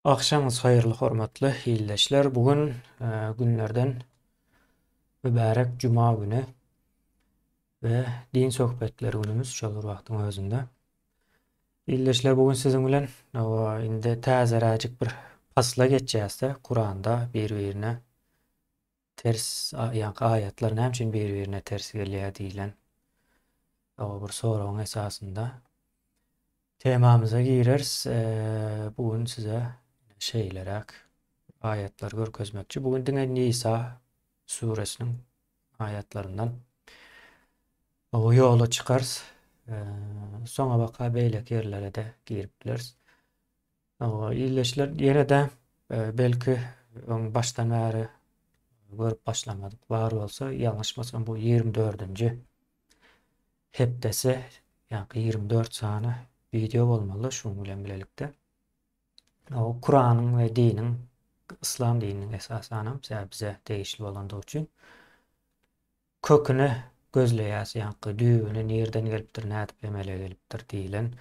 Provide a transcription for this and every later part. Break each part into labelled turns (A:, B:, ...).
A: Agşamyňyz haýyrly hormatly ildeşler. Bu gün günlerden mübärek juma güni we din söhbetleri günümiz şol bir wagtyň özünde. Ildeşler bu gün siziň bilen indi täzeräjik bir pasla geçýäs-de Kuranda bir-birine ters ýaňky aýatlar näme üçin bir-birine ters gelýär diýlen bir soragyň esasynda Temamyza gireris. Bu gün size şeýleräk aýatlary görkezmekçi. Bu gün diňe Nisa suresiniň aýatlaryndan o ýola çykarys. Soňa baka beýleki ýerlere-de girip bileris. Ildeşler ýene-de belki öň başdan bäri görüp başlamadyk bar bolsa, ýalňyşmasam bu 24-nji hepdesi ýaňky 24 sany wideo bolmaly şuň bilen bilelikde. O Kuranyň we diniň yslam dininiň esasanam sebäbi bize degişli bolandygy üçin köküni gözleýäs ýaňky düýbüni nirden gelipdir, nädip emele gelipdir diýlen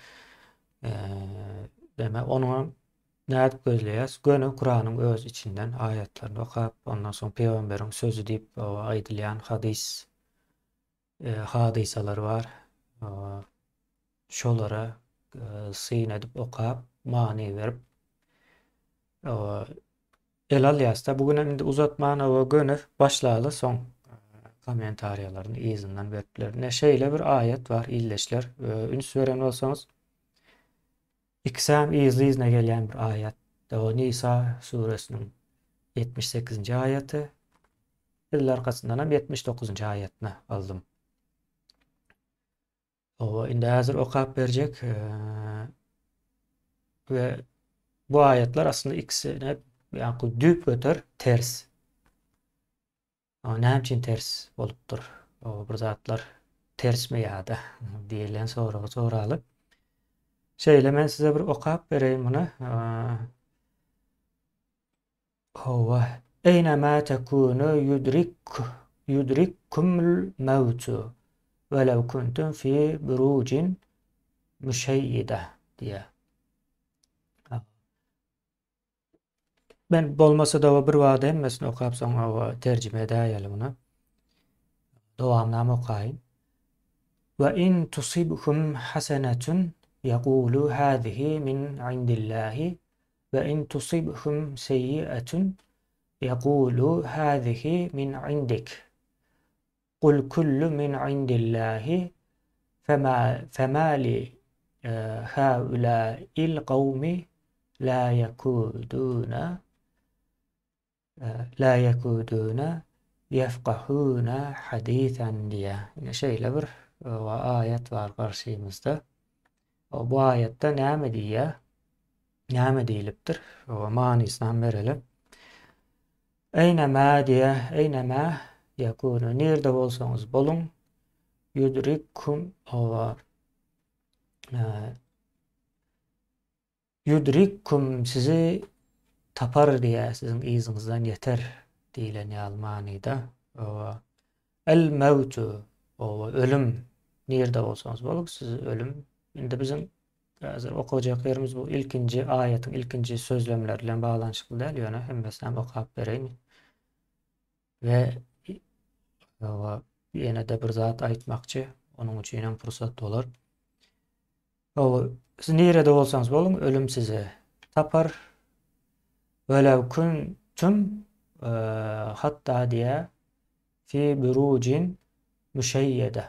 A: deme onuň nädip gözleýäs? Göni Kuranyň öz içinden aýatlaryny okap, ondan soň pygamberiň sözi diýip aýdylýan hadys hadysalar bar. Şolara syn edip okap, many berip el alýasda. Bu gün hem indi uzatman göni başlaly soň kommentariýalaryny yzyndan berip biler. Ine şeýle bir aýat bar ildeşler. Üns beren bolsaňyz ikisem yzly-yzyna gelýän bir aýat. O Nisa suresiniň 78-nji aýaty. Edil arkasyndanam 79-njy aýatyny aldym. Oba, indi häzir okap berjek. We bu aýatlar aslynda ikisine ýaňky düýpgöter ters. Näme üçin ters bolupdyr? O bir zatlar tersmi ýa-da diýilýän soragy soraly. Şeýle men size bir okap bereýin muny. Hawa. Eýnemâ tekûnû ýudrik ýudrikkumul mewtu welew kuntum fi burujin müşeýýide diýýär. Men bolmasa-da bir wagda hemmesini okap soň terjime edäýeli muny. Dowamynam okaýyn. Ve in tusibhum hasenetun yekulu hazihi min indillahi Ve in tusibhum seyyi'etun yekulu hazihi min indik. Kul kullu min indillahi fema fema li haula'il kavmi la yekuduna la yekuduna yefkahuna hadithan diýýär. Ine şeýle bir aýat bar garşymyzda. Bu aýatda näme diýýär? Näme diýlipdir? Manysynam bereli. Eýnemä diýýär, eýnemä ýekunu nirde bolsaňyz boluň, ýudrikkum owa Ýudrikkum sizi tapar diýýär, siziň yzyňyzdan ýeter diýlen ýaly manyda. Owa. El mewtu, owa, ölüm nirde bolsaňyz boluň, sizi ölüm. Indi biziň häzir okajak ýerimiz bu ilkinji aýatyň ilkinji sözlemleri bilen baglanyşykly däl, ýöne hemmesini hem okap bereýin. We owa, ýene-de bir zat aýtmakçy, onuň üçin hem pursat bolar. Hawa, siz nirede bolsaňyz boluň, ölüm sizi tapar. Welew kuntum hatda diýýär, fi burujin müşeýýede.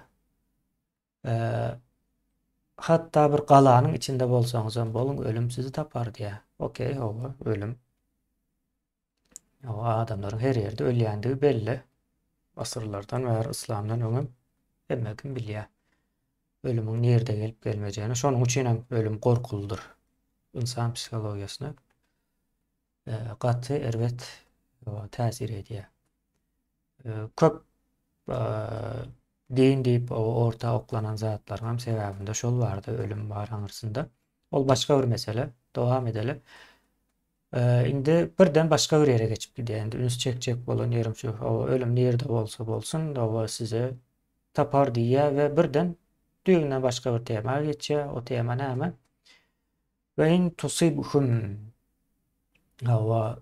A: Hatda bir galanyň içinde bolsaňyzam boluň, ölüm sizi tapar diýýär. Okey, hawa, ölüm. Hawa, adamlaryň her ýerde ölýändigi belli. Asyrlardan bäri, yslamdan öňem hemme kim bilýär. Ölümiň nirde gelip gelmejegini. Şonuň üçin hem ölüm gorkulydyr. Ynsan psihologiýasyna e, gaty erbet täsir edýär. E, köp e, din diýip orta oklanan zatlaryň hem sebäbinde şol bardy, ölüm bar aňyrsynda. Ol başga bir mesele. Dowam edeli. Indi birden başga bir ýere geçip gidýär. Indi üns çekjek bolan ýerim şu. Hawa, ölüm nirde bolsa bolsun, hawa size tapar diýýär we birden düýbünden başga bir tema geçýär. O tema näme? Ve in tusibhum. Hawa,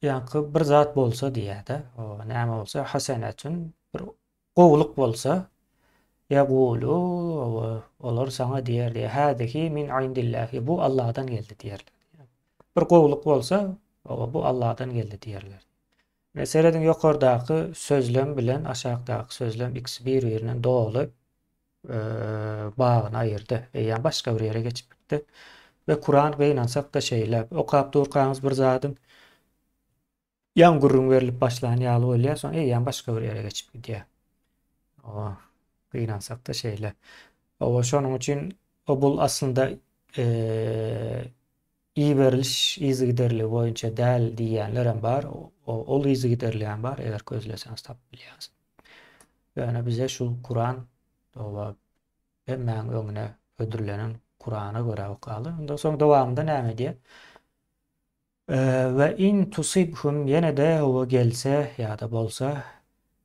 A: ýaňky bir zat bolsa diýýär-de, hawa, näme bolsa, hasenetun, bir gowulyk bolsa, ýegulu, hawa, olar saňa diýer diýýär, häzihi min indillahi, bu Allahdan geldi diýerler. Bir gowulyk bolsa, hawa, bu Allahdan geldi diýerler. Ine, serediň, ýokardaky sözlem bilen aşakdaky sözlem ikisi bir-birinden doly bagyny aýyrdy. Eýýäm başga bir ýere geçip gitdi. We Kuran gynansak-da şeýle. Okap durkaňyz bir zadyň ýaňy gürrüň berlip başlan ýaly bolýar, soň eýýäm başga bir ýere geçip gidýär. Owa, gynansak-da şeýle. Owa, şonuň üçin o bul aslynda iberiliş yzygiderligi boýunça däl diýýänlerem bar. Ol yzygiderligem bar, eger gözleseňiz tapyp bilýäňiz. Ýöne bize şu Kuran oba hemmäň öňüne hödürlenen Kurana görä okaly. Ondan soň dowamynda näme diýýär? We in tusibhum ýene-de oba gelse ýa-da bolsa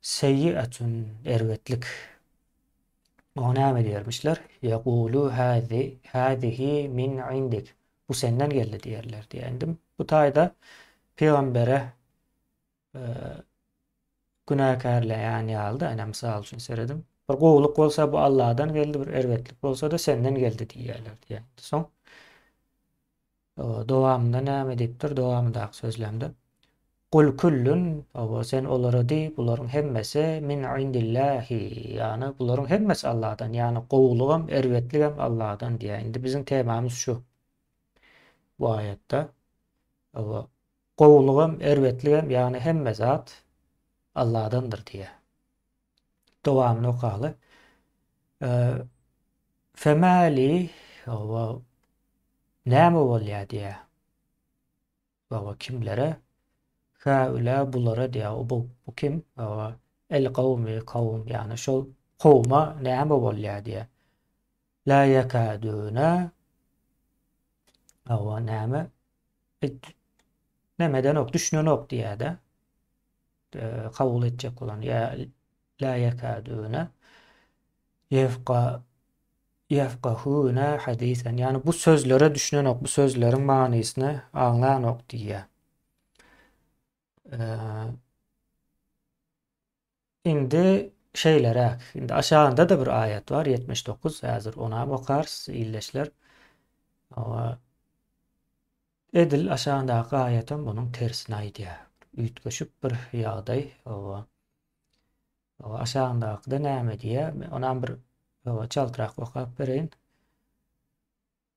A: seýýietun erbetlik. Oňa näme diýermişler? Ýegulu hazi hazihi min indik. Bu senden geldi diýerler diýýär. Indi bu taýda pygambere günäkärleýän ýaly-da, ine mysal üçin serediň. Bir gowulyk bolsa bu Allahdan geldi, bir erbetlik bolsa-da senden geldi diýýärler diýýär. Soň dowamynda näme diýipdir? Dowamyndaky sözlemde Kul küllün, oba sen olara diý, bularyň hemmesi min indillahi, ýagny bularyň hemmesi Allahdan, ýagny gowulygam, erbetligem Allahdan diýýär. Indi biziň temamyz şu. Bu aýatda. Oba Gowulygam, erbetligem, ýagny hemme zat Alladandyr diýýär. Dowamyny okaly. Femali, oba, näme bolýar diýýär. Oba, kimlere? Haula bulara diýýär. Bu, bu kim? Oba, el kawmi, kawm, ýagny şol kowma näme bolýar diýýär. La ýekaduna, oba, näme? Näme edenok, düşünenok diýýär-de. Kabul etjek bolan ýa la ýekaduna ýefka ýefkahuna hadisen. Ýagny bu sözlere düşünenok, bu sözleriň manysyny aňlanok diýýär. Indi şeýleräk. Indi aşagynda-da bir aýat bar, 79. Häzir onam okarys, ildeşler. Edil aşagyndaky aýatam munuň tersini aýdýar. Üýtgeşik bir ýagdaý. Hawa. Hawa, aşagyndakyda näme diýýär? Men onam bir hawa, çaltrak okap bereýin.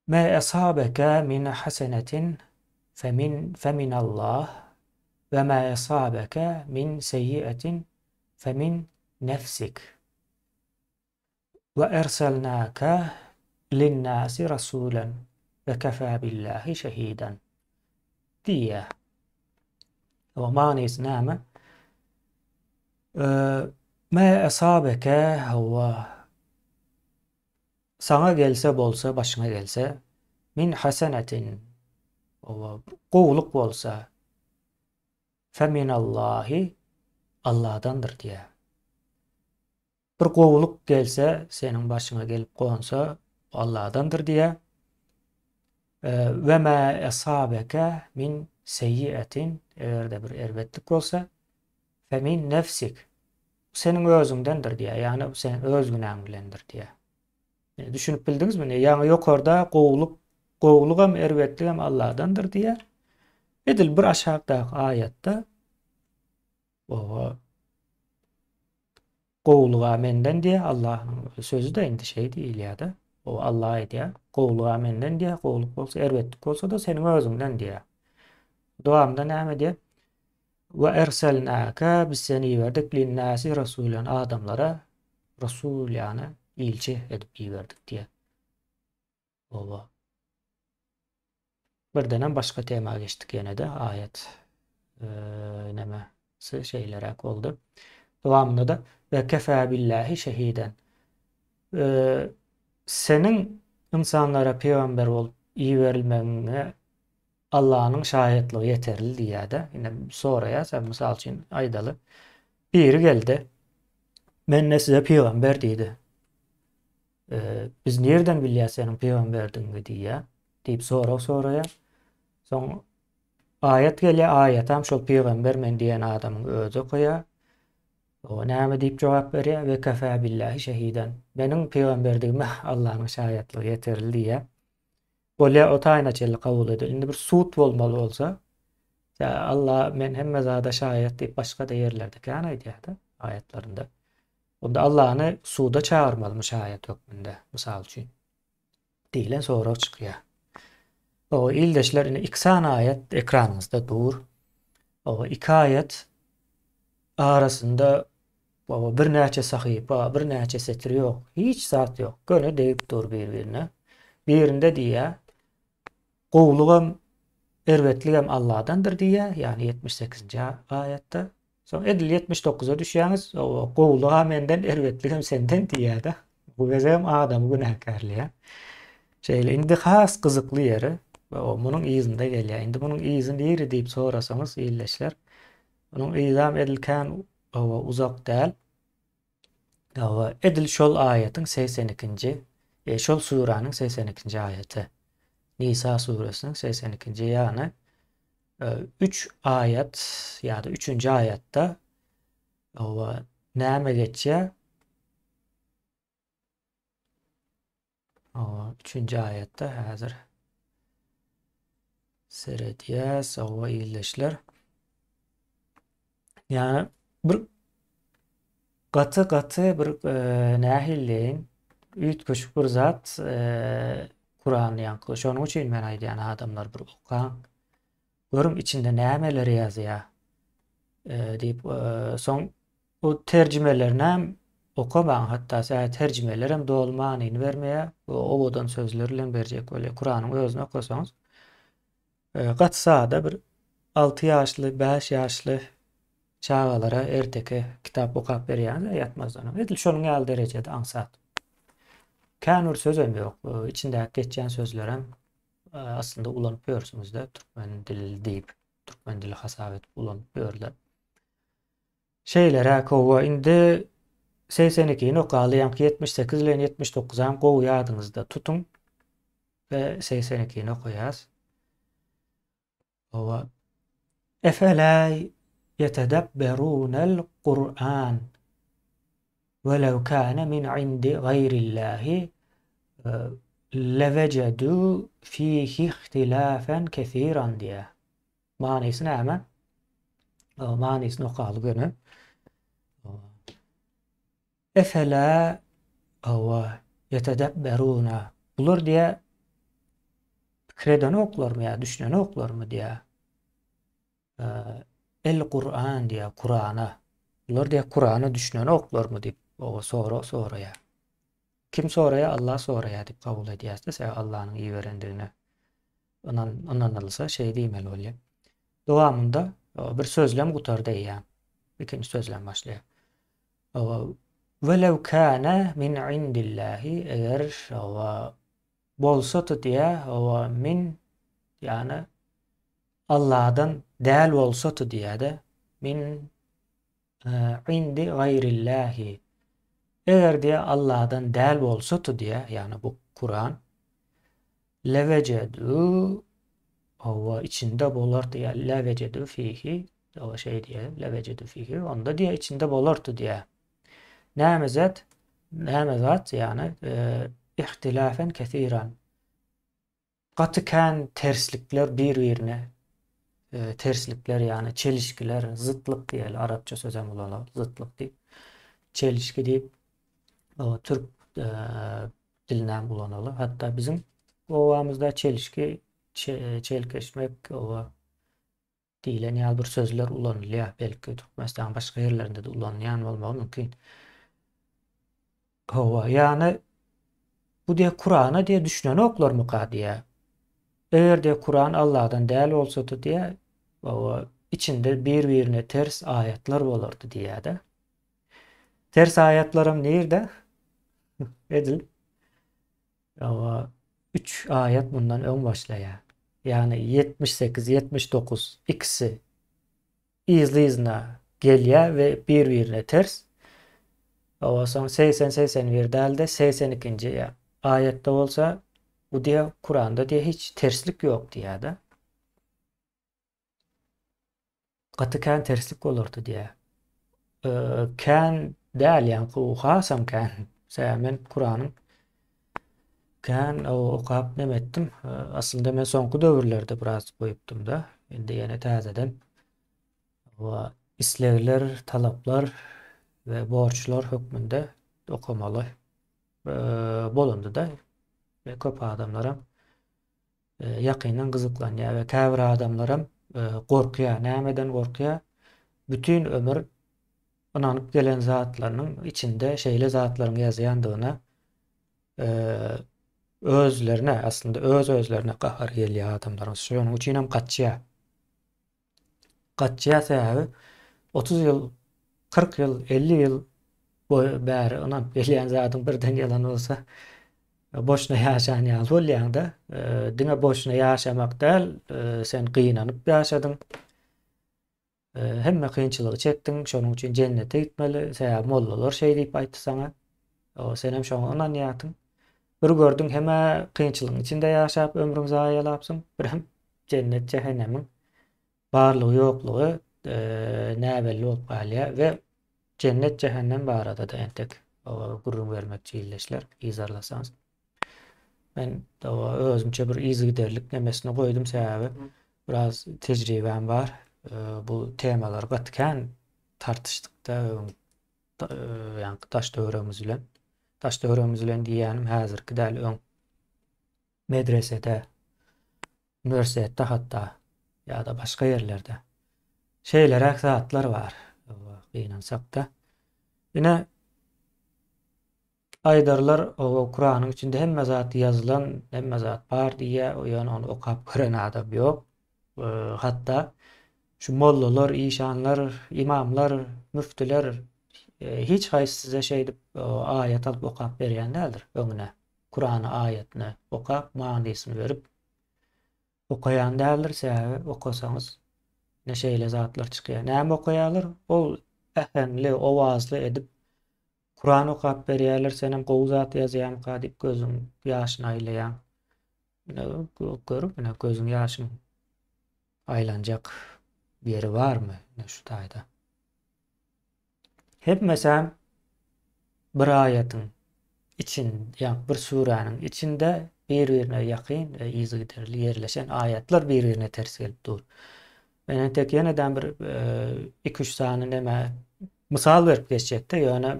A: Ma esabeke min hasenetin femin feminallah we ma esabeke min seyyiatin femin nefsik. We erselnake linnasi rasulen we kefa billahi şehiden diýýär. O manysy näme? Ma esabeke hawa saňa gelse bolsa, başyňa gelse min hasenetin hawa gowulyk bolsa feminallahi Allahdandyr diýýär. Bir gowulyk gelse, seniň başyňa gelip gonsa, bu Allahdandyr diýýär. Ve ma esabeke min seyyiatin eger-de bir erbetlik bolsa, fe min nefsik. Bu seniň özüňdendir diýýär. Ýagny bu seniň öz günäň bilendir diýýär. Düşünip bildiňizmi? Ýagny ýokarda gowulyk, gowulygam, erbetligem Allahdandyr diýýär. Edil bir aşakdaky aýatda Oba gowulyga menden diýýär, Allahnyň sözi-de indi şeý diýilýär-de. O Allah aýdýar, gowulyga menden diýýär, gowulyk bolsa, erbetlik bolsa-da seniň özüňden diýýär. Dowamynda näme diýýär? We erselnaka biz seni iberdik linnasi rasulan adamlara rasul ýagny ilçi edip iberdik diýýär. Oba. Birdenem başga tema geçdik ýene-de aýat neme şeýleräk boldy. Dowamynda-da we kefa billahi şehiden. Seniň ynsanlara pygamber bolup iberilmegiňe Allanyň şaýatlygy ýeterli diýýär-de. Indi soraýar, sen mysal üçin aýdaly. Biri geldi. Men-de size pygamber diýdi. Biz nirden bilýäs seniň pygamberdigiňi diýýär. Diýip sorag soraýar. Soň aýat gelýär, aýatam şol pygamber men diýen adamyň özi okaýar. O näme diýip jogap berýär? We kefä billahi şehiden. Meniň pygamberdigime Allanyň şaýatlygy ýeterli diýýär. Bolýar, o taýyna çenli kabul edil. Indi bir sud bolmaly bolsa, Alla men hemme zada şaýat diýip başga-da ýerlerde kän aýdýar-da aýatlarynda. Onda Allany suda çagyrmalymy şaýat hökmünde, mysal üçin? Diýlen sorag çykýar. O ildeşler indi iki sany aýat ekranyňyzda dur. O iki aýat arasynda baba birnäçe sahypa, birnäçe setir ýok. Hiç zat ýok. Göni degip dur bir-birine. Birinde diýýär, gowulygam, erbetligem Alladandyr diýýär, ýagny 78-nji aýatda. Soň edil 79-a düşýäňiz, gowulyga menden, erbetligem senden diýýär-de. Bu gezegem adamy günäkärleýär. Şeýle indi has gyzykly ýeri, munuň yzynda gelýär. Indi munuň yzy niri diýip sorasaňyz ildeşler, munuň yzam edil kän uzak däl. Edil şol aýatyň 82-nji, e, şol suranyň 82-nji aýaty. Nisa suresiniň 82-nji ýagny 3 aýat ýa-da 3-nji aýatda owa näme geçýär? Owa 3-nji aýatda häzir seredýäs, owa ildeşler. Ýagny bir gaty gaty bir e, nähili diýeýin üýtgeşik bir zat e, Kuran ýaňky. Şonuň üçin men aýdýan adamlar bir okaň. Görüň içinde nämeler ýazýar e, diýip e, soň bu terjimelerini hem okamaň hatda sä terjimeler hem doly manyny bermeýär. Bu owadan sözler bilen berjek bolýar. Kuranyň özüni okasaňyz Gaty sada bir 6 ýaşly, 5 ýaşly çagalara erteki kitap okap berýäňiz ýatmazdan öň. Edil şonuň ýaly derejede aňsat. Kän bir sözem ýok. Içindäki geçýän sözlerem aslynda ulanyp ýörsüňizde türkmen dili diýip, türkmen dili hasap edip ulanyp ýörler. Şeýleräk hawa indi 82-ni okaly, ýaňky 78 bilen 79-am gowy ýadyňyzda tutuň. We 82-ni okaýas. Hawa. Efela ýetedebberunel Kur'an welew kana min indi gaýrillahi lewejedu fihi ihtilafen kesiran diýýär. Manysy näme? Manysyny okaly göni. Efela hawa ýetedebberuna. Bular diýä pikir edenoklarmy ýa düşünenoklarmy diýä. El Kur'an diýä Kur'ana. Bular diýä Kur'ana düşünenoklarmy diýip o sorag soraýar. Kim soraýar? Allah soraýar diýip kabul edýäs-de, sebäbi Allanyň iberendigine ynan ynanylsa şeý diýmeli bolýar. Dowamynda bir sözlem gutardy eýýäm. Ikinji sözlem başlaýar. Welew kana min indillahi eger bolsady diýä, min ýagny Allahdan däl bolsady diýä-de, min indi gaýrillahi eger diýä Allahdan däl bolsady diýä, ýagny bu Kuran lewejedu hawa içinde bolardy ýa lewejedu fihi o şey diýä lewejedu fihi onda diýä içinde bolardy diýä. Näme zat? Näme zat? Ýagny e, ihtilafen kesiran. Gaty kän terslikler bir-birine terslikler ýagny çelişkiler, zytlyk diýeli, arapça sözem ulanaly, zytlyk diýip. Çelişki diýip türk dilini hem ulanaly. Hatda biziň obamyzda çelişki, çelkeşmek, oba Diýlen ýaly bir sözler ulanylýar. Belki Türkmenistanyň başga ýerlerinde-de ulanylýan bolmagy mümkin. Hawa, ýagny bu diýe Kurana diýe düşünenoklarmyka diýe. Eger diýe Kuran Allahdan däl bolsady diýe, hawa, içinde bir-birine ters aýatlar bolardy diýýär-de. Ters aýatlaram nirde? Edil Hawa, üç aýat mundan öň başlaýar. Ýagny 78, 79 ikisi yzly-yzyna gelýär we bir-birine ters. Hawa, soň 80, 81 däl-de 82-nji aýatda bolsa bu diýýär Kuranda diýýär hiç terslik ýok diýýär-de. Gaty kän terslik bolardy diýýär. Kän däl, ýaňky hasam kän. Sebäbi men Kuranyň kän okap neme etdim. Aslynda men soňky döwürlerde biraz goýupdym-da. Indi ýene täzeden islegler, talaplar we borçlar hökmünde okamaly bolundy-da. We köp adamlaram ýakyndan gyzyklanýar we käbir adamlaram gorkýar. Nämeden gorkýar? Bütin ömür ynanyp gelen zatlarynyň içinde şeýle zatlaryň ýazýandygyna özlerine, aslynda öz-özlerine gahary gelýär adamlaryň. Şonuň üçinem gaçýar. Gaçýar sebäbi 30 ýyl, 40 ýyl, 50 ýyl boýy bäri ynanyp gelýän zadyň birden ýalan bolsa, boşuna ýaşan ýaly bolýaň-da. Diňe boşuna ýaşamak däl, sen gynanyp ýaşadyň. Hemme kynçylygy çekdiň, şonuň üçin jennete gitmeli. Sebäbi mollalar şeý diýip aýtdy saňa. Senem şoňa ynanýarsyň. Bir gördüň hem-ä kynçylygyň içinde ýaşap ömrüňi zaýalapsyň, birem jennet jähennemiň barlygy ýoklugy näbelli bolup galýar we jennet jähennem barada-da entek gürrüň bermekçi ildeşler yzarlasaňyz. Men özümçe bir yzygiderlik nemesini goýdum sebäbi biraz tejribäm bar. Bu temalary gaty kän tartyşdykda öň ýaňky daş-töweregimiz bilen. Daş-töweregimiz bilen diýýänim häzirki däl öň medresede, uniwersitetde hatda ýa-da başga ýerlerde. Şeýleräk zatlar bar. Gynansak-da. Ine aýdarlar, o Kuranyň içinde hemme zat ýazylan, hemme zat bar diýýär, ýöne ony okap gören adam ýok. Hatda şu mollalar, işanlar, imamlar, müftüler hiç haýsy size şeýdip aýat alyp okap berýän däldir öňüne. Kurany aýatyny okap, manysyny berip okaýan däldir. Sebäbi okasaňyz ine şeýle zatlar çykýar. Näme okaýarlar? Ol äheňli, owazly edip Kuran okap berýärler, senem gowy zat ýazýarmyka diýip gözüň ýaşyny aýlaýaň. Ine görüp, ine gözüň ýaşyň aýlanjak ýeri barmy? Ine şu taýda. Hemmesem bir aýatyň için, ýa bir süräniň içinde bir-birine ýakyn we yzygiderli ýerleşen aýatlar bir-birine ters gelip dur. Men entek ýeneden bir iki-üç sany neme mysal berip geçjekde, ýöne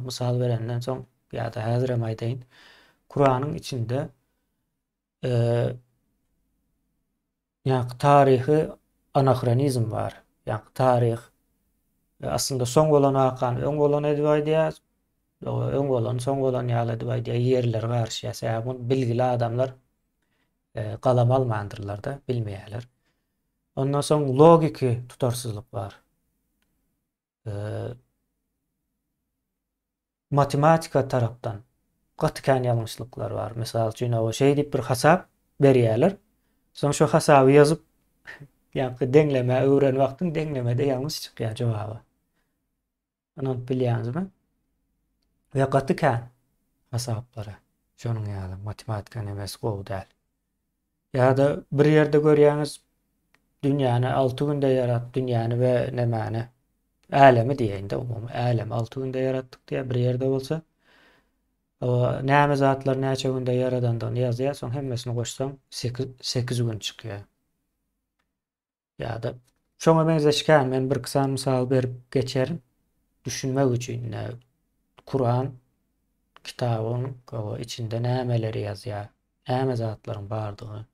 A: mysal berenden soň ýa-da häzirem aýdaýyn. Kuranyň içinde ýa taryhy anahronizm bar. Ýa taryh aslynda soň bolan wakany öň bolan edip aýdýar. Öň bolan soň bolan ýaly edip aýdýar. Ýerleri garyşýar. Sebäbi muny bilgili adamlar galam almandyrlar-da, bilmeýärler. Ondan soň logiki tutarsyzlyk bar. Matematika tarapdan gaty kän ýalňyşlyklar bar. Mysal üçin, o şeý diýip bir hasap berýärler. Soň şo hasaby ýazyp, ýaňky deňlemä öwren wagtyň deňlemede ýalňyş çykýar jogaby. Ynanyp bilýäňizmi? We gaty kän hasaplara. Şonuň ýaly matematika nemesi gowy däl. Ýa-da bir ýerde görýäňiz dünýäni 6 günde ýarat, dünýäni we nemäni, älemi diýeýin-de umumy, älemi 6 günde ýaratdyk diýýär, bir ýerde bolsa o näme zatlar näçe günde ýaradandygyny ýazýar, soň hemmesini goşsaň 8, 8 gün çykýar. Ýa-da şoňa meňzeş kän men bir iki sany mysal berip geçerin. Düşünmek üçin ine Kuran kitabyň içinde nämeleri ýazýar, näme zatlaryň bardygyny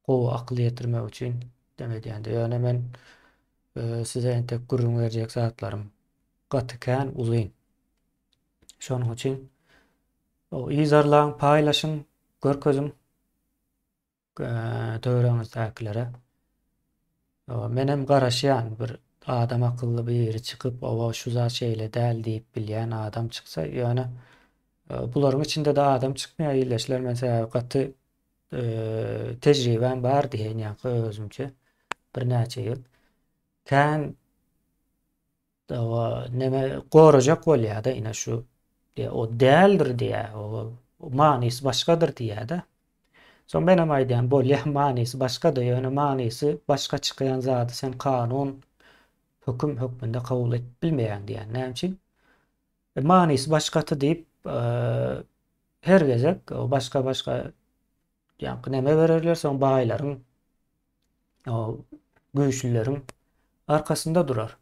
A: gowy akyl ýetirmek üçin dem edýände. Ýöne men e, size entek gürrüň berjek zatlarym gaty kän uzyn. Şonuň üçin o yzarlaň, paýlaşyň, görkeziň. Töweregiňizdäkilere. Menem garaşýan bir adam akylly biri çykyp owa şu zat şeýle däl diýip bilýän adam çyksa ýöne bularyň içinde-de adam çykmaýar ildeşler men sebäbi gaty tejribäm bar diýeýin ýaňky özümçe birnäçe ýyl kän Oba neme gorajak bolýar-da ine şu diýä o däldir diýä o manysy başgadyr diýä-de. Soň menem aýdýan, bolýa manysy başga-da, ýöne manysy başga çykýan zady sen kanun, höküm hökmünde kabul edip bilmeýäň diýýän. Näme üçin? E, manysy başgaty diýip, her gezek başga-başga ýaňky neme bererler, soň baýlaryň, güýçlüleriň arkasynda durar.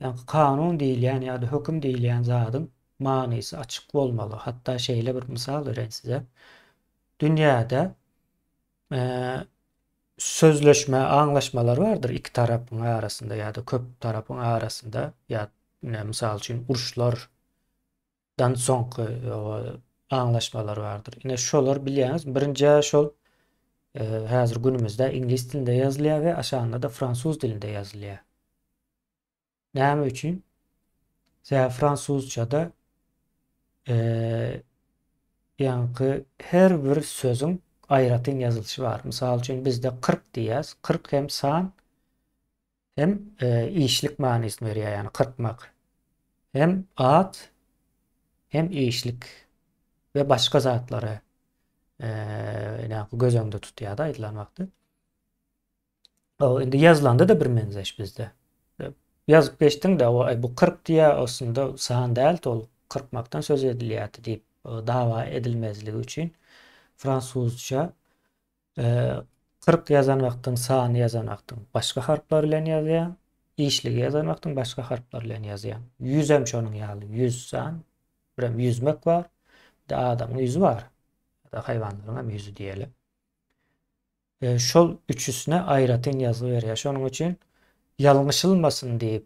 A: Ýaňky kanun diýilýän ýa-da höküm diýilýän zadyň manysy açyk bolmaly. Hatda şeýle bir mysal bereýin size. Dünýäde sözleşme, aňlaşmalar bardyr iki tarapyň arasynda ýa-da köp tarapyň arasynda ýa mysal üçin uruşlar dan soňky aňlaşmalar bardyr. Ine şolar bilýäňiz, birinji şol häzir günümizde iňlis dilinde ýazylýar we aşagynda-da fransuz dilinde ýazylýar. Näme üçin? Sebäbi fransuzçada ýaňky her bir sözüň aýratyn ýazylyşy bar. Mysal üçin bizde 40 diýýäs. 40 hem san hem işlik manysyny berýär, ýagny kyrkmak. Hem at, hem işlik we başga zatlary göz öňünde tutýar-da aýdylan wagty. O indi ýazylanda-da bir menzeş bizde. Ýazyp geçdiň-de, o bu 40 diýýär, aslynda san däl, ol kyrkmakdan söz edilýärdi diýip dawa edilmezligi üçin fransuzça 40 ýazan wagtyň sany ýazan wagtyň başga harplar bilen ýazýaň, işligi ýazan wagtyň başga harplar bilen ýazýaň. Ýüzem şonuň ýaly, ýüz san, birem ýüzmek bar, bir-de adamyň ýüzi bar. Ýa-da haýwanlaryň hem ýüzi diýeli. Şol üçüsine aýratyn ýazgy berýär. Şonuň üçin ýalňyşylmasyn diýip,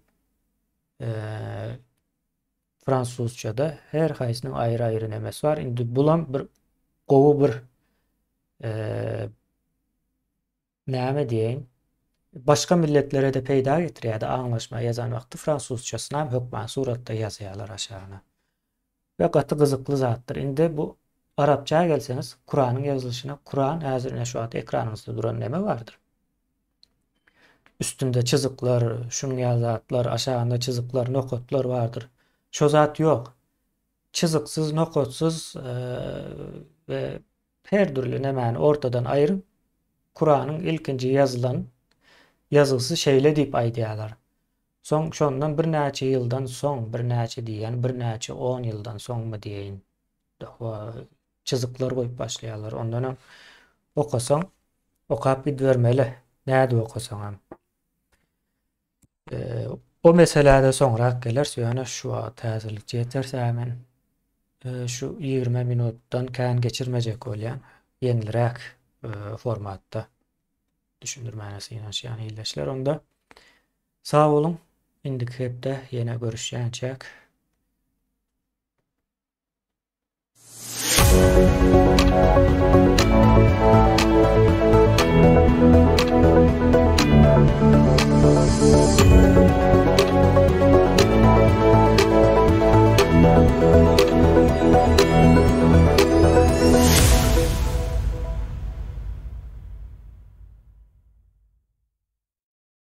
A: fransuzçada her haýsynyň aýry-aýry nemesi bar. Indi bulam bir gowy bir näme diýeýin, başga milletlere-de peýda getirýärdi aňlaşma ýazan wagty fransuzçasynam hökman suratda ýazýarlar aşagyna. We gaty gyzykly zatdyr. Indi bu arapça gelseňiz, Kuranyň ýazylyşyna Kuran häzir ine şu wagt ekranyňyzda duran neme bardyr. Üstünde çyzyklar, şunuň ýaly zatlar, aşagynda çyzyklar, nokatlar bardyr. Şo zat ýok. Çyzyksyz, nokatsyz we her dürli nemäni ortadan aýryp, Kuranyň ilkinji ýazylan ýazgysy şeýle diýip aýdýarlar. Soň şondan birnäçe ýyldan soň, birnäçe diýýän, birnäçe on ýyldan soňmy diýeýin, çyzyklar goýup başlaýarlar. Ondanam okasaň, okap gidibermeli, nädip okasaňam. O meselä-de soňrak geleris, ýöne şu wagt häzirlikçe ýeter. Sebäbi men şu 20 minutdan kän geçirmejek bolýan, ýeňilräk formatda. Düşündirmäne synanyşýan ildeşler onda. Sag boluň. Indiki hepde ýene görüşýänçäk.